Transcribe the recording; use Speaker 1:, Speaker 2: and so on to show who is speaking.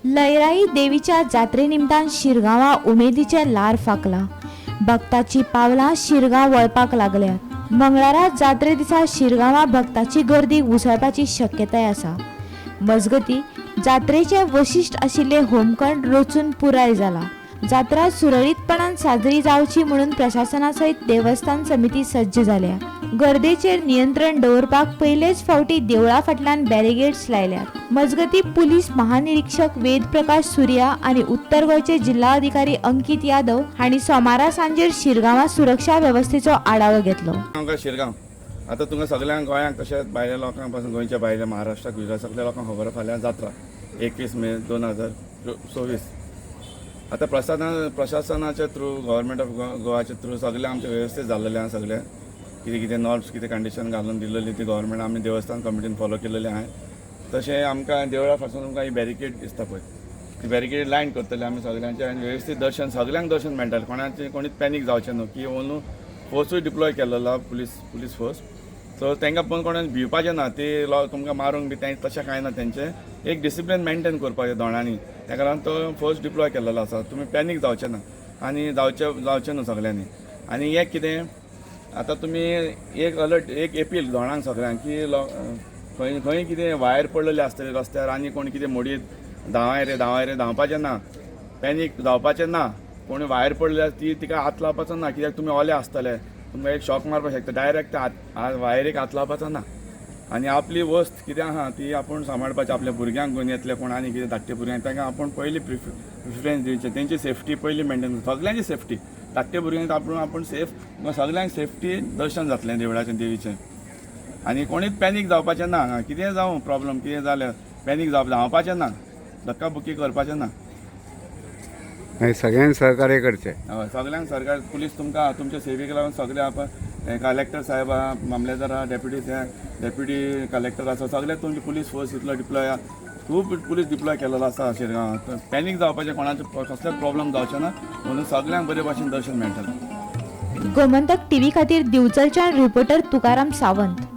Speaker 1: लयराई देवीच्या जात्रे निमतान शिरगांवां उमेदीचें ल्हार फांकलां. भक्ताची पावलां शिरगांव वळपाक लागल्यात. मंगळारा जात्रे दिसा शिरगांवां भक्ताची गर्दी उसळपाची शक्यताय आसा. मजगती जात्रेचे वैशिश्ट आशिल्ले होमखंड रचून पुराय जाला. जात्रा सुरळीतपणान साजरी जावची म्हणून प्रशासना सयत देवस्थान समिती सज्ज जाल्या. गर्देचेर नियंत्रण दवरपाक पयलेच फावटी देवळा फाटल्यान बॅरिगेड्स लायल्यात. मजगती पुलीस महानिरीक्षक वेदप्रकाश सुर्या आनी उत्तर गोंयचे जिल्हाधिकारी अंकित यादव हांणी सोमारा सांजेर शिरगांवां सुरक्षा वेवस्थेचो आढावो घेतलो.
Speaker 2: आमकां शिरगांव आतां तुमकां सगल्यांक गोंयांक तशेंच भायल्या लोकांक पासून, गोंयच्या भायल्या, महाराष्ट्रा, गुजरात, सगल्या लोकांक खबर आहा, फाल्यां जात्रा 21 मे 2024. आतां प्रशासनाच्या थ्रू, गव्हर्मेंट ऑफ गोवाच्या थ्रू सगळें आमचें वेवस्थीत जाल्लेलें आहा. सगळें कितें कितें नॉर्म्स, कितें कंडिशन घालून दिल्लेली ती गव्हर्मेंट आमी देवस्थान कमिटीन फॉलो केलेलें आहा. तशें आमकां देवळा पासून तुमकां ही बॅरिकेड दिसता पळय, ती बॅरिकेड लायन करतले आमी सगळ्यांचे आनी वेवस्थीत दर्शन, सगल्यांक दर्शन मेळटलें. कोणाचें कोणीच पॅनीक जावचें न्हू की अंदू फोर्सूय डिप्लॉय केलेलो आहा, पुलीस पुलीस फोर्स. सो तांकां पळोवन कोणाक भिवपाचें ना. ते तुमकां मारूंक बी तें तशें कांय ना. तेंचें एक डिसिप्लीन मेंटेन करपाचें दोणांनी, ताका लागून तो फोर्स डिप्लॉय केलेलो आसा. तुमी पॅनीक जावचें ना आनी जावचें जावचें न्हू सगल्यांनी. आनी एक कितें, आतां तुमी एक अलर्ट, एक एपील दोणांक सगळ्यांक की खंय खंय कितें वायर पडलेली आसतली रस्त्यार आनी कोण कितें मोडीत धांवाय रे, धांवाय रे, धांवपाचें ना. पॅनीक जावपाचें ना. कोण वायर पडलेली आसा ती तिका हात लावपाचो ना, कित्याक तुमी ओले आसतले, तुमकां एक शॉक मारपाक शकता. डायरेक्ट हात वायरीक हात लावपाचो ना आनी आपली वस्त कितें आहा ती आपूण सांबाळपाची. आपल्या भुरग्यांक घेवन येतले कोण आनी कितें धाकटे भुरग्यांक, तांकां आपूण पयली प्रिफरन्स दिवचें. तेंची सेफ्टी पयली मेंटेन, सगल्यांची सेफ्टी. धाकटे भुरग्यांक आपूण आपूण सेफ, सगल्यांक सेफ्टी दर्शन जातलें देवळाचें, देवीचें. आनी कोणीच पॅनीक जावपाचें ना. कितें जावं प्रॉब्लम, कितें जाल्यार पॅनीक जावप, धांवपाचें ना, धक्काबुक्की करपाचें ना.
Speaker 3: मागीर सगळ्यांनी सहकार्य करचें.
Speaker 2: हय, सगल्यांक सरकार, पुलीस तुमकां तुमच्या सेवेक लागून सगळे आपण कलेक्टर साहेब आहा, मामलेदार आहा, डेप्युटी कलेक्टर आसा, सगळे तुमचे पुलीस फोर्स इतलो डिप्लॉय आहा. खूब पुलीस डिप्लॉय केलेलो आसा शिरगांवां. पॅनीक जावपाचें, कोणाचें कसलेंच प्रॉब्लम जावचें ना म्हणून सगल्यांक बरे भाशेन दर्शन मेळटलें.
Speaker 1: गोमंतक टीव्ही खातीर दिवचलच्यान रिपोर्टर तुकाराम सावंत.